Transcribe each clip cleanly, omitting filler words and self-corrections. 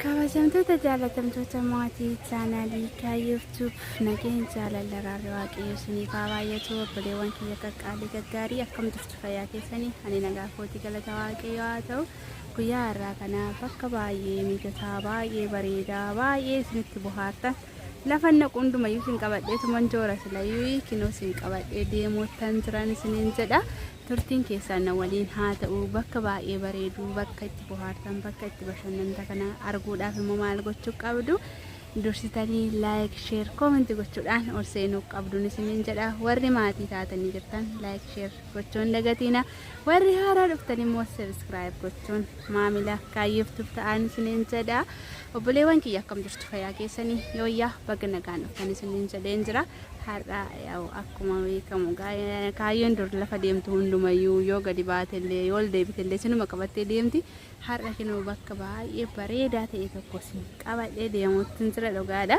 Kabajamtoota jaalatamtoota maatii chaanaalii Kaayyoof Tube nageenya jaalala araarri waaqayyo isiniif haa baay'atu. Obboleewwan kiyya qaqqaalii gaggaarii, akkam jirtu? Fayyaa keessanii? Ani nagaa kootii, galata waaqayyo haa ta'u. Guyyaa har'aa kana bakka baay'ee mijataa, baay'ee bareedaa, baay'ee isinitti bohaartan lafa naqu hundumayyuu isin qabadheetuman joora silayyuu kinoo isin qabadhee deemuuttan jiran isiniin jedha. Turtiin keessaan na waliin haa ta'u. Bakka baay'ee bareedu, bakka itti bohaartan, bakka itti bashannanta kana arguudhaaf immoo maal gochuu qabdu? Dursitanii like, share, comment gochuudhaan ol seenuu qabduun isiniin jedha. Warri maatii taatanii jirtan like, share gochuun dagatiina. Warri haaraa dhuftan immoo subscribe gochuun maamila Kaayyoof ta'an isiniin jedha. Obboleewwan kiyya, akkam jirtu? Fayyaa keessanii? Yooyyaa, baga nagaan dhuftan isiniin jedheen jira. Har'a yaa'u akkuma beekamu kaayyoon dur lafa deemtu hundumayyuu yoo gadi baatellee yoo ol deebitellee sinuma qabattee deemti. Har'a kinoo bakka baay'ee bareedaa ta'e tokko sin qabadhee deemuutti jira, dhugaadha.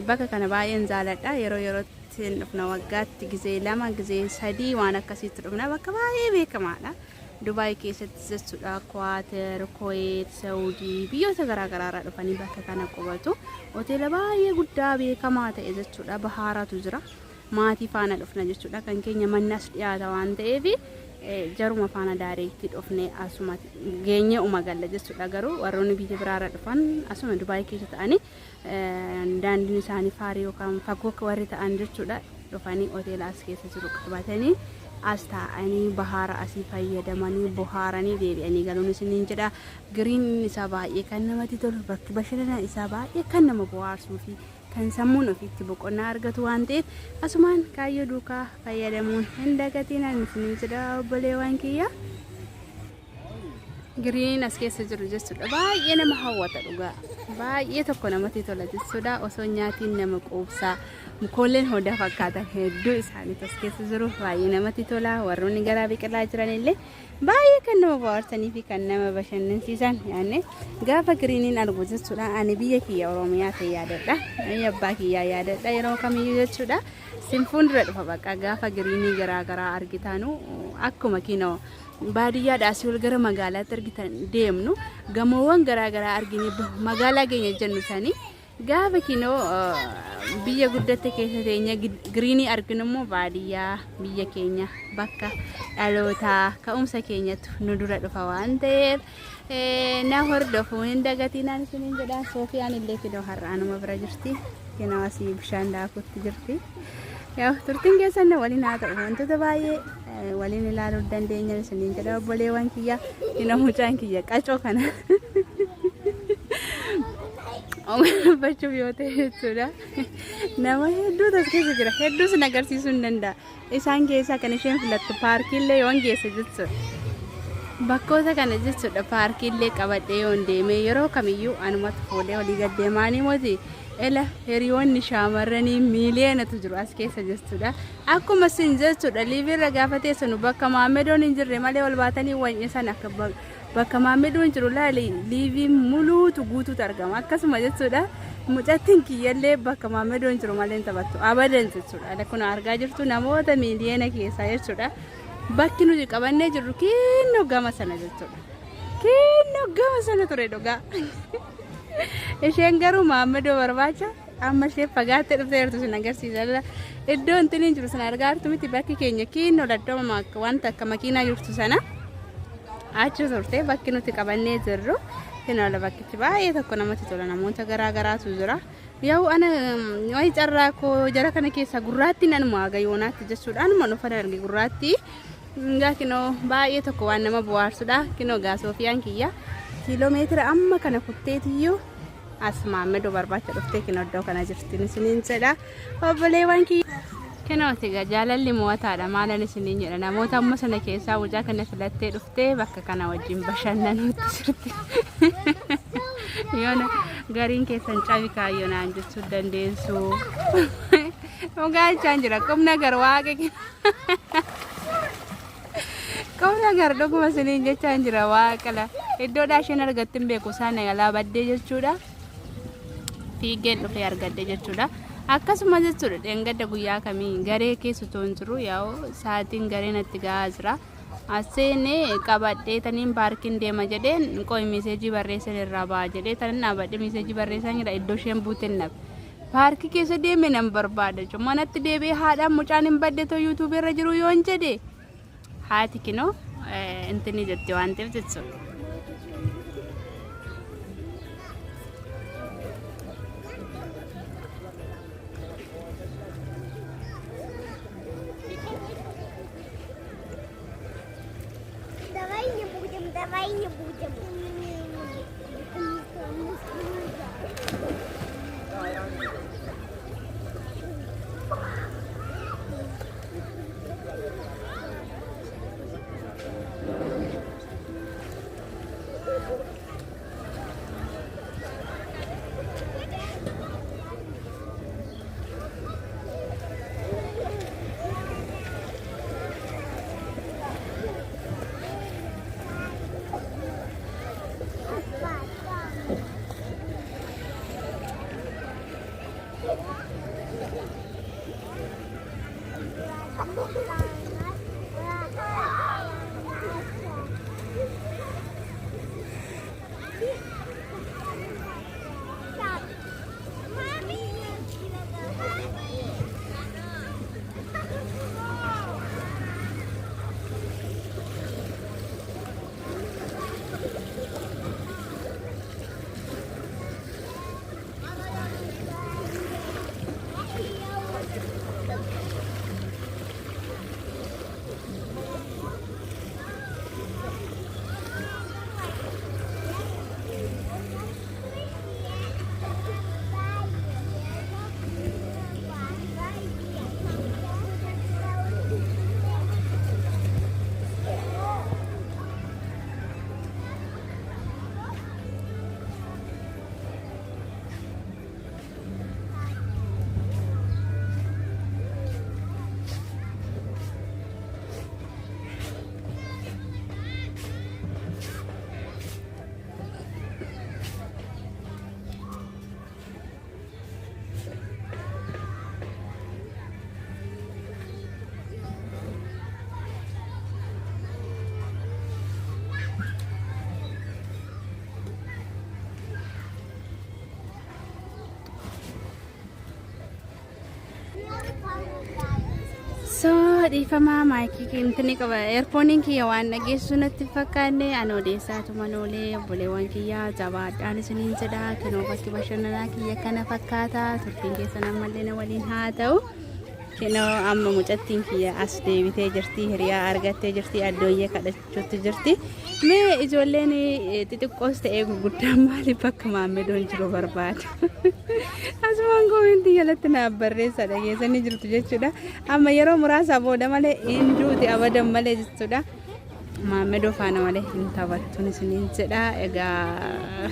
Bakka kana baay'een jaaladha. Yeroo yerootti hin dhufna, waggaatti gizee 2, gizee 3 waan akkasiitti dhufna. Bakka baay'ee beekamaadha. Dubaay keessatti jechuudha. Kwaater, Kuweet, Saudii, biyyoota garaa garaarraa dhufanii bakka kana qubatu. Hoteela baay'ee guddaa beekamaa ta'e jechuudha. Bahaaratu jira. Maatii faana dhufna jechuudha. Kan keenya manni as dhiyaata waan ta'eef jaruma faana direct dhufne asuma geenye uma galla jechuudha. Garuu warroonni biyya biraarra dhufan asuma Dubaay keessa ta'anii daandiin isaanii far yookaan fagoo warri ta'an jechuudha, dhufanii hoteela as keessa jiru qabatanii as taa'anii bahaara asii fayyadamanii bohaaranii deebi'anii galuun isiniin jedha. Green isaa baay'ee kan namatti tolu, bakki bashannana isaa baay'ee kan nama bohaarsuu fi kan sammuun ofiitti boqonnaa argatu waan ta'eef asumaan kaayyoo duukaa fayyadamuun hin dagatinaan isiniin jedha, obboleewwan kiyya. Green as keessa jiru jechuudha. Baay'ee nama hawwata dhugaa. Baay'ee tokko namatti tola jechuudha. Osoo nyaatiin nama quubsaa. Mukooleen hodaa fakkaatan hedduu isaaniitu as keessa jiru. Baay'ee namatti tola. Warroonni garaa biqilaa jiran illee baay'ee kan nama bohaarsanii fi kan nama bashannansiisan yaanne gaafa greeniin argu jechuudha. Ani biyya kiyya Oromiyaa ta'e yaadadha. Ani abbaa kiyyaa yaadadha yeroo kamiyyuu jechuudha. Sin fuuldura dhufa bakka gaafa greenii garaa garaa argitanu akkuma kinoo baadiyyaadhaa asii ol gara magaalaatti argitan deemnu gamoowwan garaa garaa argine magaalaa keenya jennu sanii gaafa kinoo biyya guddatte keessa teenya greenii arginu immoo baadiyyaa biyya keenya, bakka dhalootaa ka'umsa keenyatu nu dura dhufa waan ta'eef na hordofuu hin dagatinaan isiniin jedha. Soofiyaan illee kinoo har'aanuma bira jirti. Kinoo asii bishaan daakutti jirti. Yaa, turtiin keessan na waliin haa ta'u. Wantoota baay'ee waliin ilaaluu dandeenya isiniin jedha, obboleewwan kiyya. Kinoo mucaan kiyya qacoo kana dubbachuuf yoo ta'e jechuudha. Nama hedduutu as keessa jira. Hedduu sin agarsiisuu hin danda'a. Isaan keessaa kan isheen filattu paarkiillee yoon geesse jechuudha. Bakkoota kana jechuudha paarkiillee qabadhee yoon deeme yeroo kamiyyuu anumatu fuudhee olii gad deemaanii moti. Ela hiriyoonni shaamarranii miiliyoonatu jiru as keessa jechuudha. Akkuma sin jechuudha liiviirra gaafa teessanu bakka maammedoon hin jirre malee ol baatanii wany'e sana akka bakka maammedoon jiru laali liiviin muluutu guutuutu argama. Akkasuma jechuudha mucattiin kiyyallee bakka maammedoon jiru malee hin taphattu. Abadan jechuudha. Kun argaa jirtu namoota miiliyoona keessaa jechuudha. Bakki nuti qabannee jirru kinnoo gama sana jechuudha. Kinnoo gama sana ture dhugaa. Isheen garuu maammadoo barbaacha amma ishee fagaattee dhuftee jirtu sin agarsiisa. Iddoo intin hin jiru sana argaa jirtu miti? Bakki keenya kinnoo iddoo wanta akka makiinaa jirtu sana achi turte bakki nuti qabannee jirru. Kinnoo bakkichi baay'ee tokko namatti tola, namoota garaa garaatu jira. Yaa'u ana wayi carraa koo, jara kana keessa gurraattiin anuma haga yoonaatti jechuudha. Anuma dhufan arge gurraattii. Egaa kinoo baay'ee tokko waan nama bohaarsudha. Kinoo gaa Soofiyaan kiyya kiiloomeetira amma kana kutteetiyyuu as maammadoo barbaacha dhuftee kinoo iddoo kana jirti isiniin jedha. Obboleewwan kiyya. Kinooti egaa jaalalli mo'ataadha, maalan isiniin jedha. Namoota amma sana keessaa mucaa kana filattee dhuftee bakka kana wajjin bashannanuutti jirti. Yoona gariin keessan cabi kaayyoo naan jechuu dandeessu. Dhugaa jechaan jira, qubna gar waaqa qubna gar dhuguma isiniin jechaan jira waaqala. Iddoodhaa isheen argatte hin beeku, isaan alaa baddee jechuudha. Fiigeen dhufee argadde jechuudha. Akkasuma jechuudha dheengadda guyyaa kamii garee keessa otoo hin jiru yaa'u sa'aatiin garee natti gahaa jira. As seenee qabadhee taniin paarkiin deema jedheen qoy miseejii barreessan irraa ba'a jedhee tanin dhaabadhee miseejii barreessan jira iddoo isheen buuteen dhabe. Paarkii keessa deeme nan barbaada jechuudha. Manatti deebi'ee haadhaan mucaan hin badde too yuutuubii irra jiru yoon jedhe haati kinoo intini jetti waan ta'eef jechuudha. Давай не будем, давай не будем. So dhiifamaa maayikii intini qaba eerfooniin kiyya waan dhageessu natti hin fakkaanne ani odeessaatuma noolee obboleewwan kiyya jabaadhaan isiniin jedha kinoo bakki bashannanaa kiyya kana fakkaata turtiin keessan ammallee na waliin haa ta'u. Kinoo amma mucattiin kiyya as deebitee jirti hiriyaa argattee jirti addooyyee kadhachuutti jirti. Mee ijoolleen xixiqqoos ta'ee gurguddaan maaliif bakka maammedoon jiru barbaada? Asumaan koomentii jalatti naaf barreessa dhageessanii jirtu jechuudha. Amma yeroo muraasa booda malee hin duuti abadan malee jechuudha. Maammedoo faana malee hin taphattuun isiniin jedha. Egaa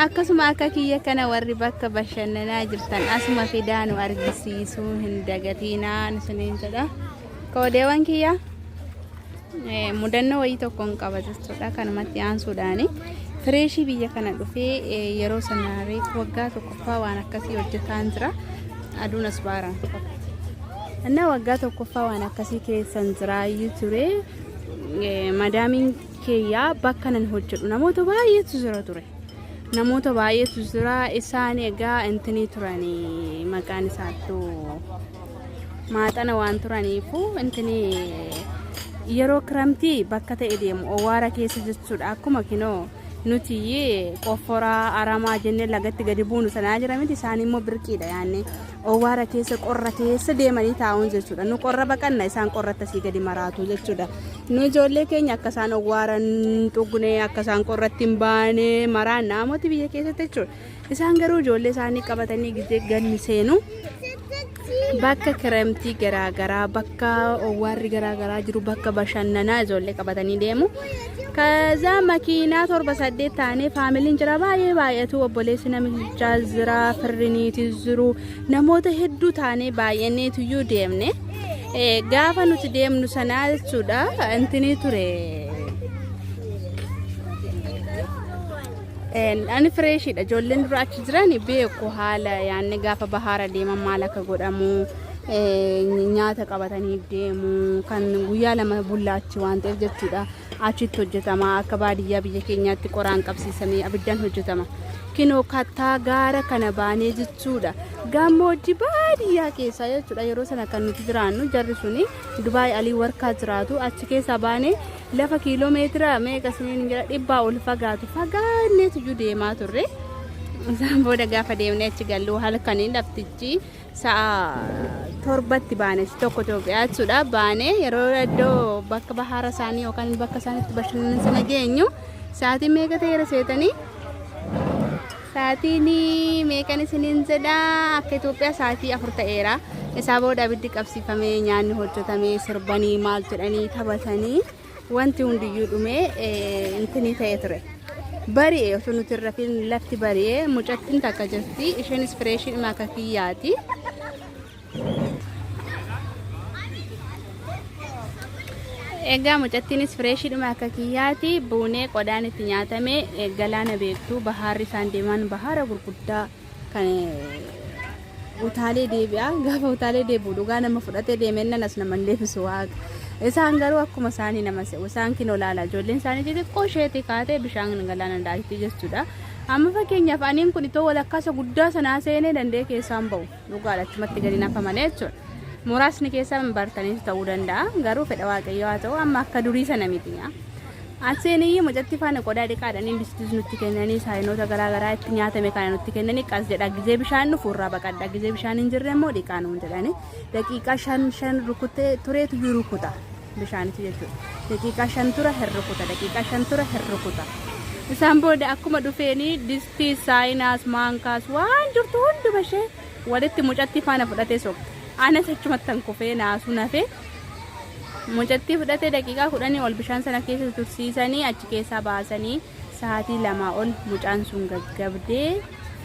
akkasuma akka kiyya kana warri bakka bashannanaa jirtan asuma fidaa nu argisiisuu hin dagatiinaa isiniin jedha. Koodeewwan kiyya mudannoo wayii tokkoon qaba jechuudha kanumatti aansuudhaani. Fireeshii biyya kana dhufee yeroo sana reefu waggaa tokkoffaa waan akkasii hojjetaan jira. Aduun as baaraan fakkaata. Innaa waggaa tokkoffaa waan akkasii keessan jiraayyuu ture. Madaamiin kiyyaa bakka nan hojjedhu namoota baay'eetu jira ture. Namoota baay'eetu jira isaan egaa intinii turanii maqaan isaattuu maaxana waan turaniifu intinii yeroo kiramtii bakka ta'e deemu owwaara keessa jechuudha akkuma kinoo nuti qofforaa aramaa jennee lagatti gadi buunu sanaa jira miti isaan immoo birqiidha yaanne owwaara keessa qorra keessa deemanii taa'uun jechuudha nu qorra baqanna isaan qorratti asii gadi maraatu jechuudha nu ijoollee keenya akka isaan owwaara hin tuqne akka isaan qorratti hin baane maraan namooti biyya keessatti jechuudha isaan garuu ijoollee isaanii qabatanii gizee ganni seenu bakka kiramtii garaagaraa bakka owwaarri garaagaraa jiru bakka bashannanaa ijoollee qabatanii deemu. Kaza makiinaa torba saddeet taanee faamiliin jira baay'ee baay'atu obboleessi namichaa jira firriniitis jiru namoota hedduu taanee baay'anneetuyyuu deemne. Gaafa nuti deemnu sanaa jechuudha intinii ture. Ani fireeshiidha. Ijoolleen dura achi jiran beeku haala yaanni gaafa bahaara deeman maal akka godhamu. Nyaata qabatanii deemu kan guyyaa 2 bullaachi waan ta'eef jechuudha. Achitti hojjetama akka baadiyyaa biyya keenyaatti qoraan qabsiisamee abiddaan hojjetama. Kinoo kattaa gaara kana baanee jechuudha. Gammoojjii baadiyyaa keessaa jechuudha yeroo sana kan nuti jiraannu jarri suni Dubaay alii warkaa jiraatu achi keessaa baanee lafa kiiloo meetira meeqa isiniin jira dhibbaa ol fagaatu fagaanneetu iyyuu deemaa turre. Isaan booda gaafa deemnee achi gallu halkanii laftichi sa'a 7tti baane tokko Itoophiyaa jechuudha baane yeroo iddoo bakka bahaara isaanii yookaan bakka isaan itti bashannanan sana geenyu sa'aatiin meeqa ta'eera seetanii sa'aatiin meeqan isiniin jedha akka Itoophiyaa sa'aatii 4 ta'eera isaa booda abiddi qabsiifamee nyaanni hojjetamee sirbanii maal jedhanii taphatanii wanti hundiyyuu dhumee intinii ta'e ture. Bari'e osoo nuti hin rafin lafti bari'e mucattiin takka jirti isheenis fireeshii dhuma akka kiyyaati. Egaa mucattiinis fireeshii dhuma akka kiyyaati buunee qodaan itti nyaatame galaana beektu bahaarri isaan deeman bahaara gurguddaa kan utaalee deebi'a gaafa utaalee deebi'u dhugaa nama fudhatee deemee as nama hin deebisu waaqa isaan garuu akkuma isaanii nama se'u isaan kinoo laala ijoolleen isaanii xixiqqoo isheetii kaatee bishaan galaana daakti jechuudha amma fakkeenyaaf aniin kun itoo walakkaasa guddaa sanaa seenee danda'ee keessaan ba'u dhugaadha achumatti gadi nafa malee jechuudha muraasni keessaa bartaniis ta'uu danda'a garuu fedha waaqayyoo haa ta'u amma akka durii sana miti. Aseeniyyi mucatti faana qodaa dhiqaadhanii distis nutti kennanii saayinoota garaa garaa itti nyaatame kana nutti kennanii qas jedha gizee bishaan dhufu irraa baqadha gizee bishaan hin jirre immoo dhiqaa nuun jedhanii daqiiqaa 5 5 rukutee tureetu iyyuu rukuta bishaanitu jechuudha. Daqiiqaa 5 tura hin rukuta daqiiqaa 5 tura hin rukuta. Isaan booda akkuma dhufeenii distii saayinaas maankaas waan jirtu hunduma ishee walitti mucatti faana fudhatee soqxe. Anas achumattan kufee naasuu nafee Mucattii fudhatee daqiiqaa kudhanii ol bishaan sana keessa tursiisanii achi keessaa baasanii sa'aatii 2 ol mucaan sun gaggabdee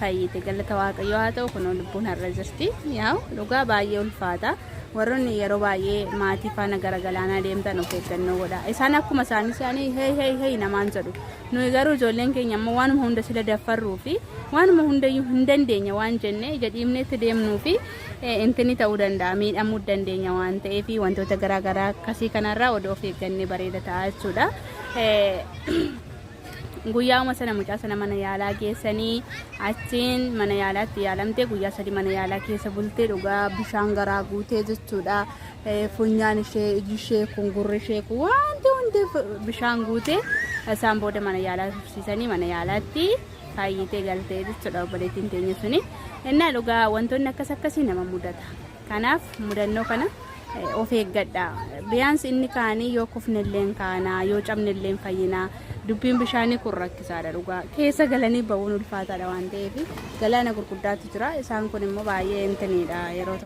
fayyite. Galata Waaqayyoo haa ta'u kunoo lubbuun har'a jirti. Yaa'u dhugaa baay'ee ulfaata. Warroonni yeroo baay'ee maatii faana gara galaanaa deemtan of eeggannoo godha. Isaan akkuma isaanii isaanii hey hey hey namaan jedhu. Nuyi garuu ijoolleen keenya ammoo waanuma hunda sila daffarruu fi waanuma hundayyuu hin dandeenya waan jenne ija dhiibneetti deemnuu fi intini ta'uu danda'a miidhamuu dandeenya waan ta'eef wantoota garaa garaa akkasii kanarraa odoo of eeggannee bareeda ta'a jechuudha. Guyyauma sana mucaa sana mana yaalaa geessanii achiin mana yaalaatti yaalamtee guyyaa 3 mana yaalaa keessa bultee dhugaa bishaan garaa guutee jechuudha. Funyaan ishee, iji ishee kun, gurri ishee kun wanti hundi bishaan guutee isaan booda mana yaalaa tursiisanii mana yaalaatti fayyitee galtee jechuudha obboleettiin teenya suni. Innaa dhugaa wantoonni akkas akkasii nama mudata. Kanaaf mudannoo kana of eeggadha. Biyaans inni kaanii yoo kufnelleen kaanaa yoo cabnelleen fayyinaa dubbiin bishaanii kun rakkisaadha dhugaa. Keessa galanii ba'uun ulfaataadha waan ta'eef galaana gurguddaatu jira. Isaan kun immoo baay'ee intiniidha yeroo tokko.